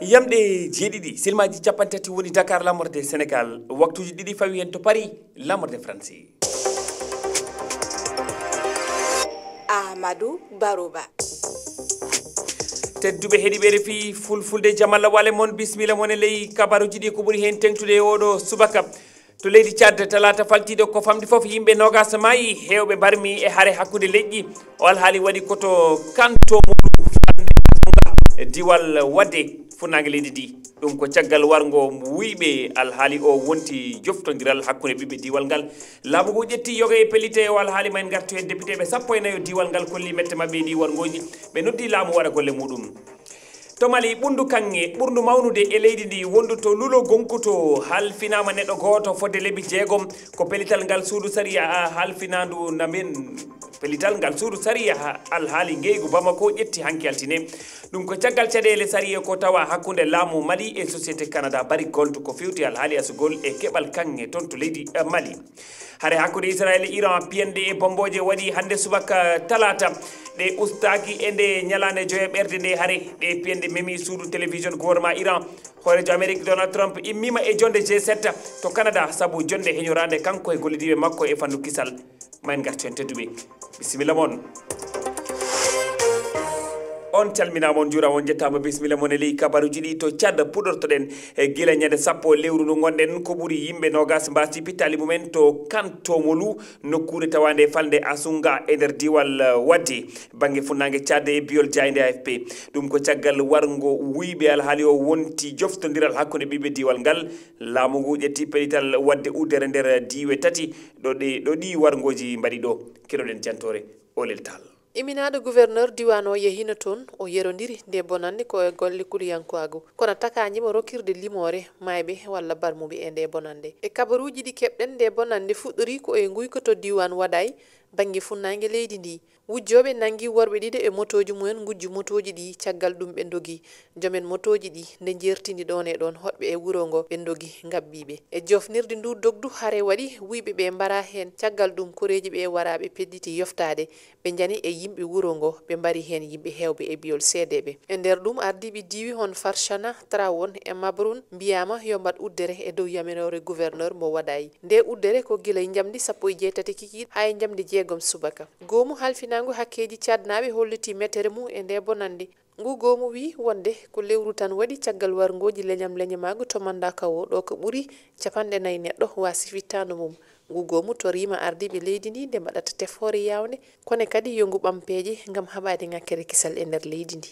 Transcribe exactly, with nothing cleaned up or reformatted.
Yamɗe jeeɗiɗi, silmaaji capanɗe tati woni Dakar, lamorde Sénégal. Waktuuji ɗiɗi fawi heen to Paris, lamorde France. Amadou Barouba. Tedduɓe heɗiiɓe R F I Fulfulde, jam Allah wale mon, bisimilla mon e ley kabaruuji ɗi ko ɓuri heen teŋtude e oɗo subaka. To leydi Tchad, talaata faltiiɗo ko famɗi fof, yimɓe noogas maayi, heewɓe mbarmi e hare hakkunde leƴƴi. O alhaali waɗi ko to kanto muɗum, diwal Wadde, funnaange leydi ndi. Ɗum ko caggal warngo wuyɓe alhaali o wonti joftondiral hakkunde ɓiɓɓe diwal ngal. Laamu ngu ƴetti yoga e pelite o alhaali, ma en ngartu e depiteeɓe sappo e nayo diwal ngal, kolli mette maɓɓe e ɗi warngooji. Ɓe noddi laamu waɗa golle muɗum. To Mali, ɓunndu kaŋŋe ɓurndu mawnude e leydi ndi, wondu to Lulo Gonkuto, halfinaama neɗɗo gooto fodde lebbi jeegom. Ko pellital ngal suudu sariya halfinaandu na men, pellital ngal suudu sariya alhaali ngeygu Bamako ƴetti hanki altine. Ɗum ko caggal caɗeele sariya ko tawa hakkunde laamu Mali e société Canada Barrick Gold ko fewti alhaali asugol e keɓal kaŋŋe toon to leydi, eh, Mali. Hare hakkunde Israel e Iran piyanɗe e bombooje waɗi hannde subaka talaata. Ɗe ustaaki e nde ñalaande joyaɓerde nde hare. Ɗe piyanɗe memi suudu télévision gouvernement Iran. Hooreejo Amerik Donald Trump immiima e jonde G sept to Canada sabu jonde heñoraande kanko e gollidiiɓe makko e fannu kisal. Ma en ngartu heen, tedduɓe. Bisimilla mon. On calminaama, on njuuraama, on njettaama. Bisimilla mon e ley kabaruuji ɗi. To Tchad puɗortoɗen, e gila ñande sappo lewru ndu ngonɗen, ko ɓuri yimɓe noogas mbaasi pittaali mumen to Kantomolu, nokkuure tawaande e falnde Asunga e nder diiwal, eh, Wadde, bannge funnaange Tchad e biyol jaaynde A F P. Ɗum ko caggal warngo wuyɓe alhaali o wonti joftondiral hakkunde ɓiɓɓe diiwal ngal. Laamu ngu ƴetti pellital waɗde uddere nder diiwe tati ɗo ɗi, ɗo ɗi warngooji mbaɗi ɗo. Keɗoɗen jantoore Olel Tall. Iminaaɗo gouverneur diiwaan o yehiino toon, o yerondiri nde bonannde ko e golle kuliyankaagu. Kono takaanjimo rokkirde limoore maayɓe walla barmuɓe e nde bonannde. E kabaruuji ɗi keɓɗen, nde bonannde fuɗɗori ko e nguyka to diiwaan Waɗaay, bannge funnaange leydi ndi. Wujjooɓe nanngi worɓe ɗiɗo e motooji mumen, ngujji motooji ɗi, caggal ɗum ɓe ndogi. Joomen motooji ɗi, nde njeertini ɗoon e ɗoon, hoɗɓe e wuro ngo, ɓe ndogi, ngabbii ɓe. E joofnirde ndu dogdu, hare waɗi, wuyɓe ɓe mbaraa heen. Caggal ɗum, koreeji ɓe waraaɓe pedditi yoftaade, ɓe njani e yimɓe wuro ngo, ɓe mbari heen yimɓe heewɓe e biyol seedeeɓe. E nder ɗum, ardiiɓe diiwi hono Farchana, Trawon e Mabrun mbiyaama yo mbaɗ uddere e dow yamiroore gouverneur mo Waɗaay. Nde uddere ko gila e njamndi sappo e jeetati kikiiɗe haa e njamndi jeegom subaka. Goomu halfinaangu hakkeeji caadnaaɓe hollitii metere mum e nde bonannde. Ngu goomu wii wonde ko lewru tan waɗi caggal warngooji leñam leñamaagu to Mandakawo, ɗo ko ɓuri capanɗe nayi neɗɗo waasi fittaandu mum. Ngu goomu toriima ardiiɓe leydi ndi nde mbaɗata tefoore yaawnde, kono kadi yo ngu ɓam peeje ngam haɓaade ŋakkere kisal e nder leydi ndi.